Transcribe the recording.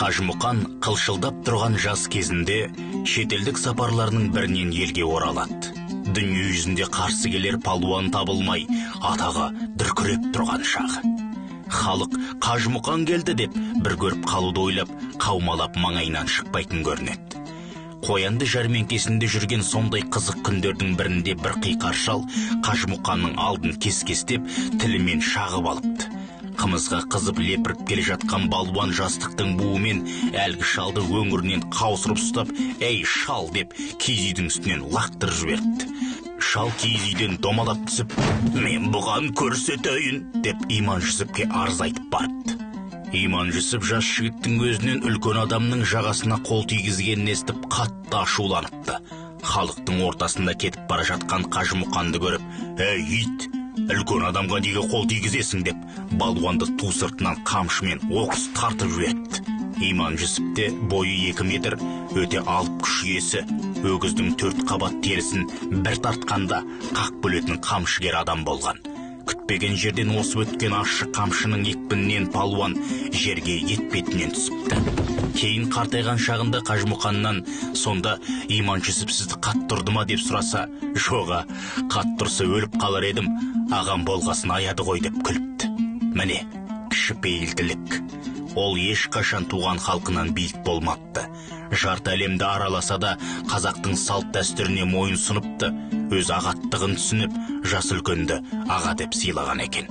Қажымұқан қылшылдап тұрған жас кезінде шетелдік сапарларының бірінен елге оралады. Дүние жүзінде қарсы келер палуан табылмай, атағы дүркіреп тұрған шағы. Халық Қажымұқан келді деп бір көріп қалуды ойлап, қаумалап маңайынан шықпайтын көрінеді. Қоянды жәрмеңкесінде жүрген сондай қызық күндердің бірінде бір қиқар шал Қажымұқанның алдын кес-кестеп, тілімен шағып алыпты. Қымызға қызып лепіріп келе жатқан балуан жастықтың буымен әлгі шалды өңірінен қаусырып ұстап, «Әй, шал!» деп киіз үйдің үстінен лақтырып жіберіпті. Шал киіз үйден домалап түсіп, «Мен бұған көрсетейін!» деп Иман Жүсіпке арыз айтып барыпты. Иман Жүсіп жас жігіттің өзінен үлкен адамның жағасына қол тигізгенін естіп қатты ашуланыпты. Халықтың ортасында кетіп бара жатқан Қажымұқанды көріп, «Әй, ит, үлкен адамға неге қол тигізесің?» деп балуанды ту сыртынан қамшымен оқыс тартып жіберіпті. Иман Жүсіп те бойы 2 метр, өте алып күш иесі, өгіздің 4 қабат терісін бір тартқанда қақ бөлетін қамшыгер адам болған. Күтпеген жерден осып өткен ащы қамшының екпінінен палуан жерге етпетінен түсіпті. Кейін қартайған шағында Қажымұқаннан сонда Иман Жүсіп сізді қатты ұрды ма деп сұраса, жоға, қатты ұрса өліп қалар едім, ағам болғасын аяды ғой деп күліпті. Міне, кішіпейілділік. Ол ешқашан туған халқынан биік болмапты. Жарты әлемді араласа да қазақтың салт дәстүріне мойын сұныпты. Өз ағаттығын түсініп, жас үлкенді аға деп сыйлаған екен.